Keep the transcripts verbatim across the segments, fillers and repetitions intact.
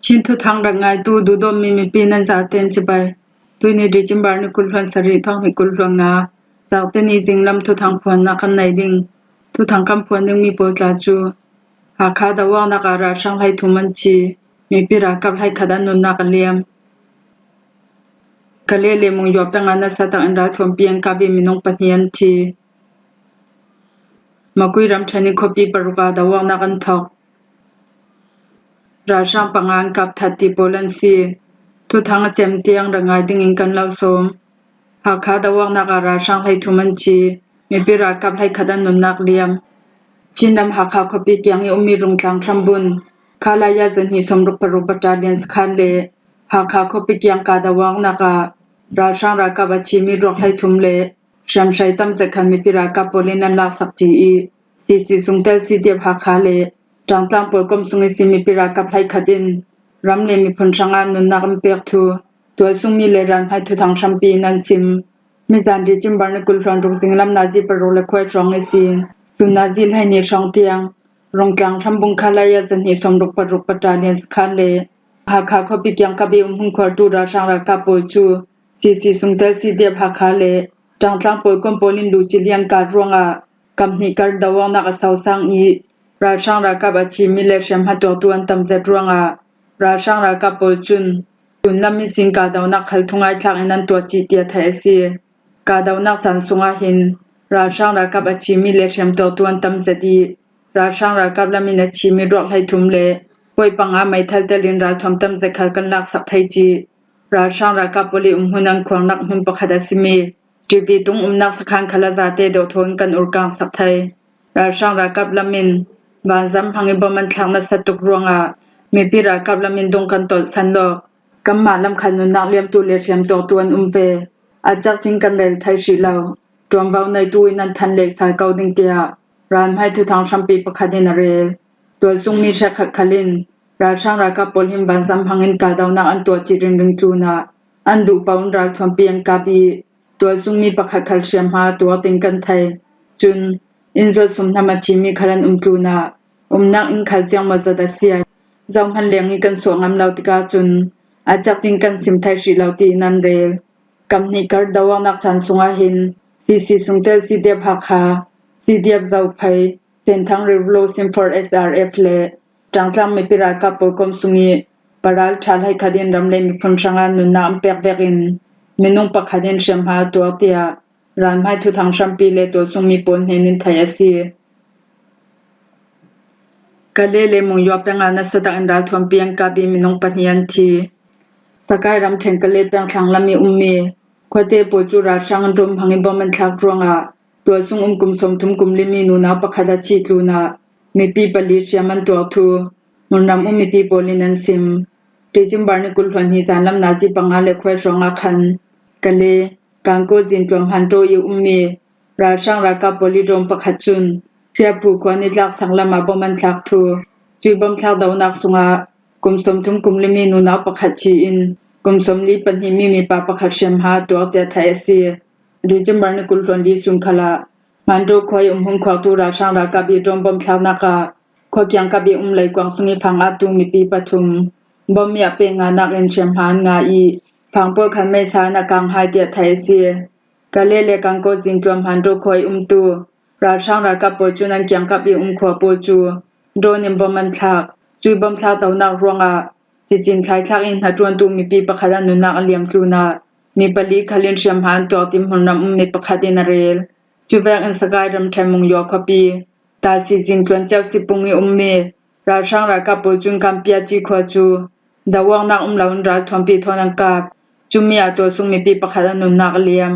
Chin thuthang rak ngaitu duhdawtmi mipi nan zaten cibai. Tuini December ni kul hluan sarih thawng hnih kul hluan nga. Zaute ni zinglam thuthang phuannak kan nei ding. Thuthang kan phuan dingmi pawl tla cu Hakha do awknak ah ralhrang hlei thum an thi. Mipi ralkap hlei khat an nunnak a liam. Kale le Mungyaw peng ah nasa takin ralthuampi an kap i minung pahnih an thi. Makui ramṭhen i khuapi paruk ah do awknak an thawk. Ralhrang panga an kap that ti pawl an si. Thuthang a cem tiang rak ngai dingin kan lo sawm. Hakha do awknak ah ralhrang hlei thum an thi. Mipi ralkap hlei khat an nunnak liam. Chin ram Hakha khuapi kiang i ummi Rungtlang hrambun Khalaya zahnih sawmruk paruk battalion sakhan le Hakha khuapi kiang ka do awknak ah ralhrang ralkap a thimi ruak hlei thum le hriamhrei tam zet khan mipi ralkap pawl in an laksak ci i, C C sungtel C D F Hakha le Ṭangtlang pawlkom sung i si mipi ralkap hlei khat in ram le miphun hrangah nunnak an pek thu tualsungmi le ralhmai thuthang hrampi in an sim. Mizan December ni kul hluan ruk zinglam nazi paruk le khuai hrawng i sin sun nazi hlei nih hrawng tiang Rungtlang hrambun Khalaya zahnih sawmruk paruk battalion sakhan le Hakha khuapi kiang kap i um hun khuartu ralhrang ralkap pawl cu C C sungtel C D F Hakha le Ṭangtlang pawlkom pawl in luhcili an kar ruangah kam hnih kar do awknak a sausang i ralhrang ralkap a thimi le hriamhma tuaktu an tam zet ruangah ralhrang ralkap pawl cun tunlam ihsin ka donak khal thungaitlak in an tuah cih tiah theih a si. Ka donak caan sungah hin ralhrang ralkap a thimi le hriamtuaktu an tam zet i ralhrang ralkap lam in a thimi ruak hlei thum le poi panga meithal telin ralthuam tam zet khal kan laksak thei cih ralhrang ralkap pawl i um hun an khuarnak hmun pakhat a simi Ṭipi tung umnak sakhan khal a zate dawhthaw in kan urkangsak thei. Ralhrang ralkap lam in vanzam hmang i bom an thlak nasa tuk ruangah mipi ralkap lam in dong kan tolhsan lawk. Kanmah lam khal nunnak liamtu le hriamtuaktu an um ve. A cakcin kan rel thei hrih lo. Ṭuanvo neitu in an than leh sal ko ding tiah ralhmai thuthang hrampi pakhat in a rel. Tualsungmi hrekkhat khal in ralhrang ralkap pawl hin vanzam hmangin ka donak an tuah cih ringring tlunah an duh paoh in ralthuampi an kap i tualsungmi pakhat khal hriamhma tuak ding kan thei. Cun inn zuat sumhnam a thimi khal an um tlunah umnak inn khal ziangmawzat a si ah zohman leng i kan suah ngam lo tikah cun a cakcin kan sim thei hrih lo tiin an rel. Kam hnih kar do awknak caan sungah hin C C sungtel C D F Hakha, C D F Zophei, Senthang Revolution Force S R F le Ṭangtlang mipi ralkap pawlkom sung i paral ṭha hleikhat in ram le miphun hrangah nunnak an pek vekin minung pakhat in hriamhma a tuak tiah ralhmai thuthang hrampi le tualsungmi pawl hnen in theih a si. Kale le Mungyaw peng ah nasa takin ralthuampi an kap i minung pahnih an thi. Sakai ramṭhen Kale peng thlanglam i ummi khuate pawl cu ralhrang in ṭawm hmang i bom an thlak ruangah tualsung um kum sawmthum kum limi nunau pakhat a thih tlunah mipi pali hriam an tuak thu hmunram um mipi pawl in an sim. December ni kul hluan hnih zanlam nazi panga le khuai hrawngah khan Kale, Kangkaw zintluam Hmantaw i ummi ralhrang ralkap pawl i ṭawm pakhat cun Siapu khua nitlak saklam ah bom an thlak thu, cui bom thlak donak sungah kum sawmthum kum limi nunau pakhat thi in kum sawmli pahnihmi mipa pakhat hriamhma a tuak tiah theih a si. December ni kul hluan li sun khalah Hmantaw khua i um hun khuaktu ralhrang ralkap i ṭawm bom thlaknak ah khua kiangkap i um leikuang sung i fang attu mipi pathum bom i a peh nganak in hriamhma an ngah i fang pawl khal meisa in a kang hai tiah theih a si. Kale le Kangkaw zintluam Hmantaw khua i umtu ralhrang ralkap pawl cun an kiangkap i um khua pawl cu drone in bom an thlak. Cui bom thlak donak ruangah cicin thlaithlak in hnaṭuantu mipi pakhat an nunnak a liam tlunah mi pali khal in hriamhma an tuak ti hmunram ummi pakhat in a rel. Cuvek in Sakai ramṭhen Mungyaw khuapi Tasi zintluan Ceu Sipung i ummi ralhrang ralkap pawl cun Kampiaci khua cu do awknak um loin ralthuampi thawn an kap. Cumi ah tualsung mipi pakhat an nunnak a liam.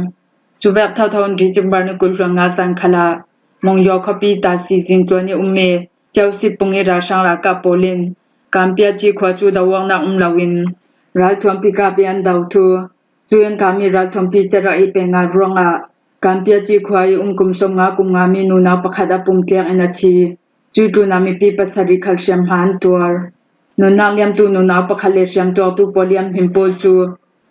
Cuvek thotho in December ni kul hluan nga zan khalah Mungyaw khuapi Tasi zintluan i ummi Ceu Sipung i ralhrang ralkap pawl in Kampiaci khua cu do awknak um loin ralthuampi kap i an do thu. Cui an kami ralthuampi cerah i peh ngai ruangah Kampiaci khua i um kum sawmnga kum ngami nunau pakhat a pumtliak in a thi. Cui tlunah mipi pasarih khal hriamhma an tuar. Nunnak liamtu nunau pakhat le hriamtuaktu pawl i an hmin pawl cu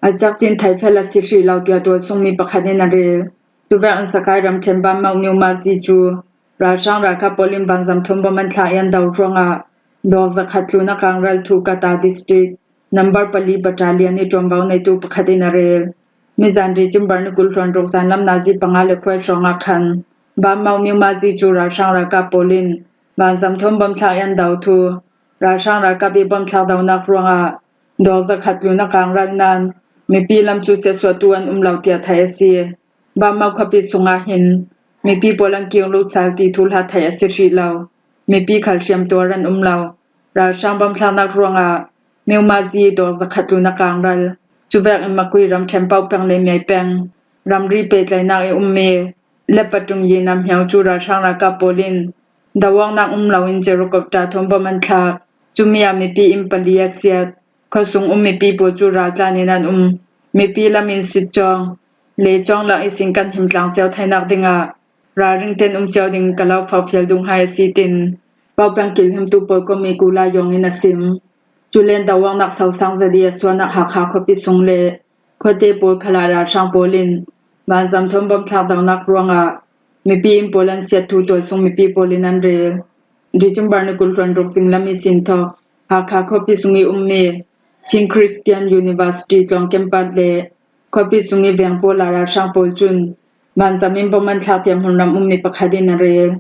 a cakcin theifel a si hrih lo tiah tualsungmi pakhat in a rel. Cuvek in Sakai ramṭhen Banmau New Mazi cu ralhrang ralkap pawl in vanzam thawn bom an thlak i an do ruangah dawk zakhat tluna kangral thu Kata District number pali battalion i ṭuanvo neitu pakhat in a rel. Mizan December ni kul hluan ruk zanlam nazi panga le khuai hrawngah khan Bamau Miumazi cu ralhrang ralkap pawl in vanzam thawn bawmthlak i an do thu, ralhrang ralkap i bawmthlak donak ruangah dawk zakhat tluna kangral nan mipi lam cu siatsuahtu an um lo tiah theih a si. Bamau khuapi sungah hin mipi pawl an kir lut sal ti thuhla theih a si hrih lo. Mipi khal hriamtuar an um lo. Ralhrang bawmthlaknak ruangah Miumazi dawk zakhat tluna kangral, cuvek in Makui ramṭhen Paupeng le Meipeng ramri pehtlaihnak i ummi le patung yi namhmiau cu ralhrang ralkap pawl in dawawknak um loin Jerukop ṭa thawn bawm an thlak. Cumi ah mipi inn pali a siat. Khuasung um mipi pawl cu raltlan in an um. Mipi lam in sitcawng, lecawng lak ihsin kan him tlang cio thainak dingah ralring ten um cio ding ka lo fakfial duh hai a si, tin Paupeng kilhimtu pawl kom i kula yong in a sim. Culen dawawknak sosang zadi a suahnak Hakha khuapi sung le khuate pawl khalah ralhrang pawl in vanzam thawn bawmthlak donak ruangah mipi inn pawl an siat thu tualsung mipi pawl in an rel. December ni kul hluan ruk zinglam i sin thawk Hakha khuapi sung i ummi Chin Christian University tlawng campus le khuapi sung i veng pawl ah ralhrang pawl cun vanzam in bawm an thlak tiah hmunram ummi pakhat in a rel.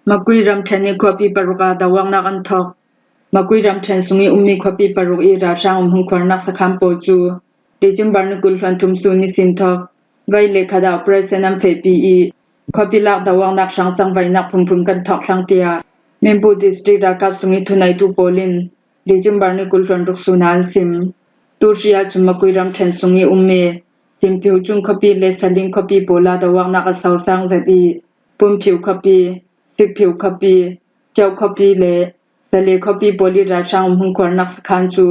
Makui ramṭhen i khuapi paruk ah dawawknak an thawk. Makui ramṭhen sung i ummi khuapi paruk i ralhrang umhmun khuarnak sakhan pawl cu December ni kul hluan thum sun i sin thawk vai le khat ah operation an fehpi i khuapi lak dawawknak hrang cangvaihnak phunphun kan thawk thlang tiah Minbu District ralkap sung i thuneitu pawl in December ni kul hluan ruk sun ah an sim. Tu hri ahcun Makui ramṭhen sung i ummi Simphiu Cun khuapi le Salin khuapi pawl ah dawawknak a sosang zet i Pumphiu khuapi, Sikphiu khuapi, Ceuh khuapi le Sale khuapi pawl i ralhrang umhmun khuarnak sakhan cu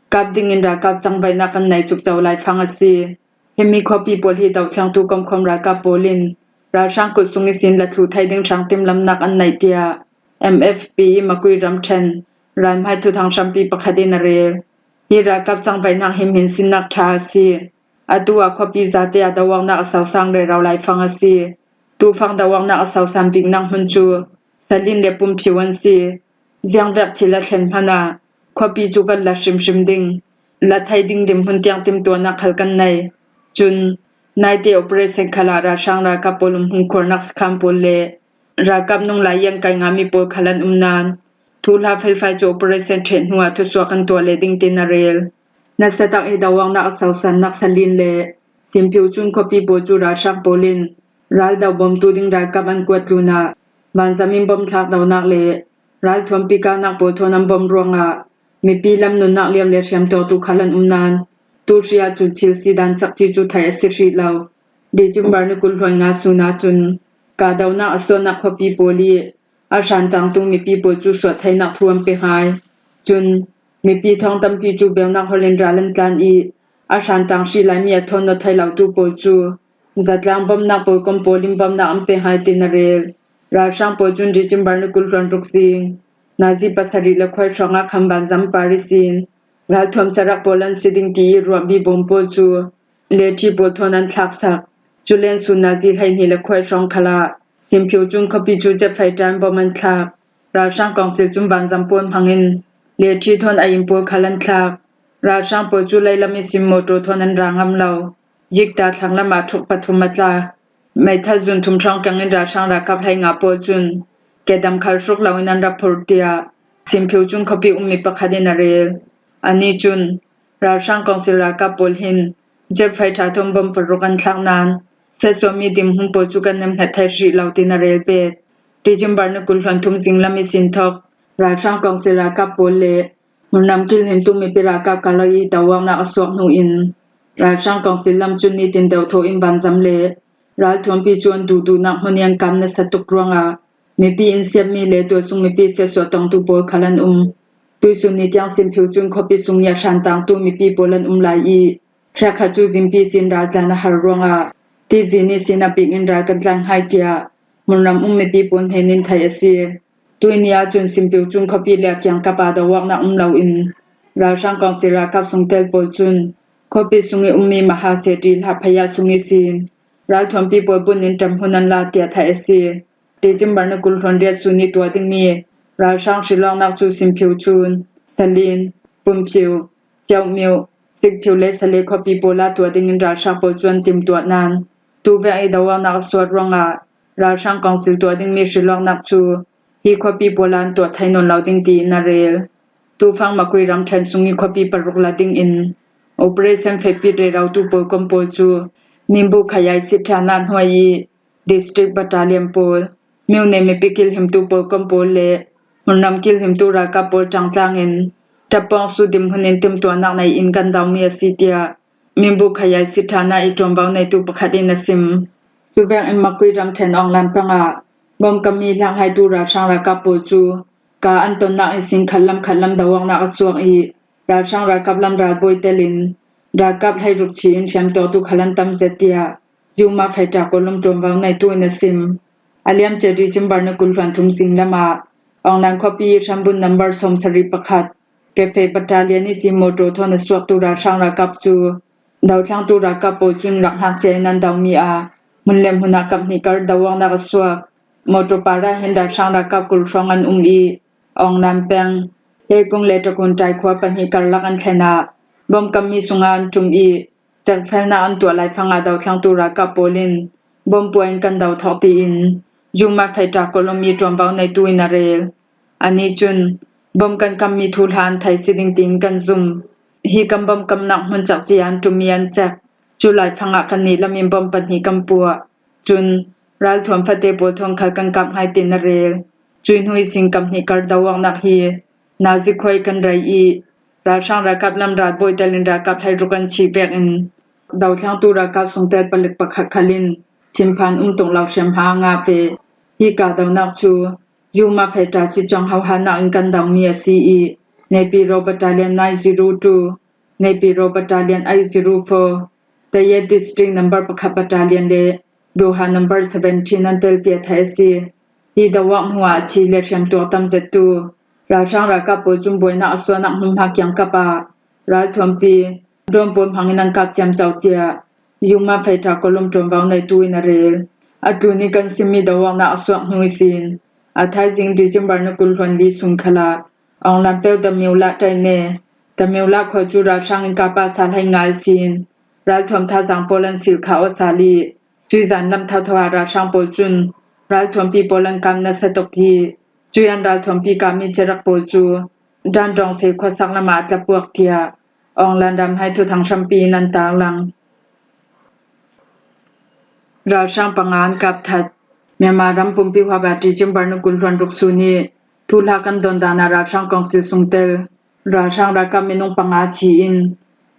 kap dingin ralkap cangvaihnak kan nei cukco laifang a si. Himi khuapi pawl hi dohthlengtu komkhawm ralkap pawl in ralhrang kut sung ihsin la thluh thei ding hrang timlamnak an neih tiah M F P i Makui ramṭhen ralhmai thuthang hrampi pakhat in a rel. Hi ralkap cangvaihnak hi hminsinnak ṭha a si. Atu ah khuapi zate ah dawawknak a sosang rero laifang a si. Tufang dawawknak a sosan biknak hmun cu Salin le Pumphiu an si. Ziangvek thil a thlen hmanh ah khuapi cu kan la hrimhrim ding, la thei ding dinhmun tiang timtuahnak khal kan nei. Cun naite operation khal ah ralhrang ralkap pawl umhmun khuarnak sakhan pawl le ralkap nung lai i an kai ngami pawl khal an um nain, thuhla felfai cu operation ṭheh hnu ah thusuah kan tuah leh ding tin a rel. Nasa tak i dawawknak a sosannak Salin le Simphiu Cun khuapi pawl cu ralhrang pawl in raldo bawmtu ding ralkap an kuat tlunah vanzam in bawmthlak donak le ralthuampi kahnak pawl thawn an bawm ruangah mipi lam nunnak liam le hriamtuartu khal an um nain, tu hri ahcun thil sidan cakci cu theih a si hrih lo. December ni kul hluan nga sun ahcun kahdonak a suahnak khuapi pawl i a hrantangtu mipi pawl cu suah theinak thu an pe hai. Cun mipi thawng tampi cu beunak holh in ral an tlan i a hrantang hrih laimi a thawn nawt thei lotu pawl cu zatlang bawmhnak pawl kom pawl in bawmhnak an pe hai tin a rel. Ralhrang pawl cun December ni kul hluan ruk zing nazi pasarih le khuai hrawngah khan vanzam par ihsin ralthuam carak pawl an si ding ti i ruahmi bawm pawl cu leṭhi pawl thawn an thlaksak. Culen sun nazi hleihnih le khuai hrawng khal ah Simphiu Cun khuapi cu jet fighter in bawm an thlak. Ralhrang kawngsil cun vanzam pawl hmangin leṭhi thawn a inn pawl khal an thlak. Ralhrang pawl cu leilam ihsin mawṭaw thawn an ra ngam lo. Yikta thlanglam ah ṭhuk pathum a tla. Meithal zun thum hrawng keng in ralhrang ralkap hleinga pawl cun kedam khal hruk loin an ra phurh tiah Simphiu Cun khuapi ummi pakhat in a rel. Anih cun ralhrang kawngsil ralkap pawl hin jet fighter thawn bawm paruk an thlak nain siatsuahmi dinhmun pawl cu kan nem hnget thei hrih lo tin a rel bet. December ni kul hluan thum zinglam ihsin thawk ralhrang kawngsil ralkap pawl le hmunram kilhimtu mipi ralkap karlak i dawawknak a suak hnu in ralhrang kawngsil lam cun nitin deuh thawh in vanzam le ralthuampi cu an duhduhnak hmun i an kam nasa tuk ruangah mipi in siatmi le tualsung mipi siatsuah tongtu pawl khal an um. Tuisun ni tiang Simphiu Cun khuapi sung i a hrantangtu mipi pawl an um lai i hriakhat cu zingpi sin raltlan a har ruangah tizin ihsin a bik in ral kan tlan hai tiah hmunram um mipi pawl hnen in theih a si. Tuini ahcun Simphiu Cun khuapi le a kiangkap ah dawawknak um loin ralhrang kawngsil ralkap sungtel pawl cun khuapi sung i ummi Mahaseti Hlahphaya sung ihsin ralthuampi pawl bunh in ṭemhmun an la tiah theih a si. December ni kul hluan riat sun ni tuah dingmi ralhrang hrilawknak cu Simphiu Chun, Salin, Pumphiu, Ceuhmiu, Sikphiu le Sale khuapi pawl ah tuah dingin ralhrang pawl cu an timtuah nain, tuvek i doawknak a suak ruangah ralhrang kongsil tuah dingmi hrilawknak cu hi khuapi pawl ah an tuah thei nawn lo ding tiin a rel. Tufang Makui ramṭhen sung i khuapi paruk la dingin operation fehpit rerotu pawl kom pawl cu Minbu Khayai sit ṭhan ah hnuai i district battalion pawl, Myone mipi kilhimtu pawl kom pawl le hmunram kilhimtu ralkap pawl ṭangtlang in ṭappawng su dinhmun in timtuahnak nei in kan domi a si, tiah Minbu Khayai sit ṭhan ah i ṭuanvo neitu pakhat in a sim. Cuvek in Makui ramṭhen Awnglan peng ah bom kammi hlanghaitu ralhrang ralkap pawl cu ka an tonnak ihsin khatlam khatlam doawknak a suak i ralhrang ralkap lam ralbawi telin ralkap hleiruk chi in hriamtuaktu khal an tam zet, tiah Yuma Feita Kolom ṭuanvo neitu in a sim. A liamcia December ni kul hluan thum zing lamah Awnglan khuapi i hrambun number sawmsarih pakhat Cafe Battalion ihsin mawṭaw thawn a suaktu ralhrang ralkap cu dothlangtu ralkap pawl cun rak ngakcia in an domi ah hmun le hmun ah kaphnih kar doawknak a suak. Mawṭaw parah hin ralhrang ralkap kul hrawng an um i Awnglan peng, Hekung le Ṭakun ṭai khua pahnih karlak an thlen ah bom kammi sungah an ṭum i cekfelnak an tuah laifang ah dothlangtu ralkap pawl in bom puai in kan do thawk tiin Yuma Feita Kolom i ṭuanvo neitu in a rel. Anih cun bom kan kammi thuhla an thei si ding tiin kan zum. Hi kan bom kamnak hmun cakci an ṭum i an cek. Cu laifang ah kannih lam in bom pahnih kan puah. Cun ralthuam fate pawl thawn khal kan kap hngai tiin a rel. Cui hnu ihsin kaphnih kar doawknak hi nazi khua i kan rei i ralhrang ralkap lam ralbawi telin ralkap hleiruk an chih vekin dothlangtu ralkap sungtel palik pakhat khal in thinphan um tuk lo hriamhma a ngah ve. Hi kahdohnak cu Yuma Feita sit cuang hohanak in kan domi a si i Naypyidaw Battalion nine zero two, Naypyidaw Battalion eight zero four, Tayet District number pakhat Battalion le Doha number seventeen an tel tiah theih a si. Hi doawk hnuah a thi le hriamtuak tam zettu ralhrang ralkap pawl cun buainak a suahnak hmunhma kiangkap ah ralthuampi drone pawl hmangin an kap ciamco, tiah Yuma Feita Kolom ṭuanvo neitu in a rel. A tlun i kan simmi doawknak a suak hnu ihsin a thaizing December ni kul hluan li sun khal ah Awnglan peuh Tamiula ṭaine, Tamiula khua cu ralhrang in kap ah sa hlei ngai sin ralthuam thazang pawl an silh kha awsal i cuizan lam thotho ah ralhrang pawl cun ralthuampi pawl an kap nasa tuk i cui an ralthuampi kapmi cerak pawl cu dan dawng sei khuasak lamah a tlapuak, tiah Awnglan ramhai thuthang hrampi in an tarlang. Ralhrang panga an kap that. Myanmar ram pumpi huap ah December ni kul hluan ruk sun i thuhla kan don dan ah ralhrang kongsil sungtel ralhrang ralkap minung panga thi in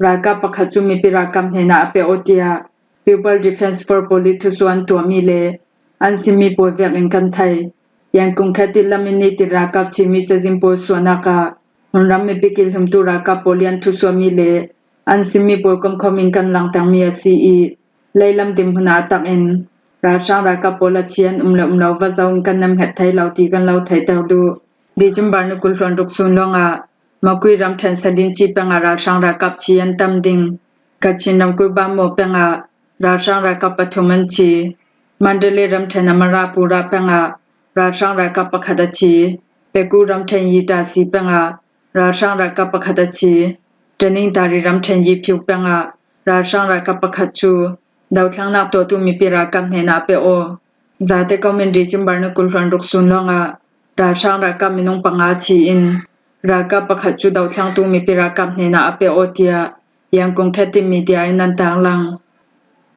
ralkap pakhat cu mipi ralkap hnenah a pe aw, tiah People Defence Force pawl i thusuah an tuahmi le an simmi pawl vekin kan thei. Yangon khat i lam in nitin ralkap thimi cazin pawl suahnak ah hmunram mipi kilhimtu ralkap pawl i an thusuahmi le an simmi pawl komkhawm in kan langtermi a si i leilam dinhmun ah a tak in ralhrang ralkap pawl a thi an um le um lo va zoh in kan nemhnget thei lo ti kan lo theiter duh. December ni kul hluan ruk sun lawngah Makui ramṭhen Salinci peng ah ralhrang ralkap thi an tam ding. Kachin ramkulh Bammaw peng ah ralhrang ralkap pathum an thi. Mandalay ramṭhen Amarapura peng ah ralhrang ralkap pakhat a thi. Pegu ramṭhen Yitasi peng ah ralhrang ralkap pakhat a thi. Tanintharyi ramṭhen Yiphiu peng ah ralhrang ralkap pakhat cu dothlangnak tuahtu mipi ralkap hnenah a pe aw. Zate ko min December ni kul hluan ruk sun lawngah ralhrang ralkap minung panga thi in ralkap pakhat cu dothlangtu mipi ralkap hnenah a pe aw, tiah Yangon khat i media in an tarlang.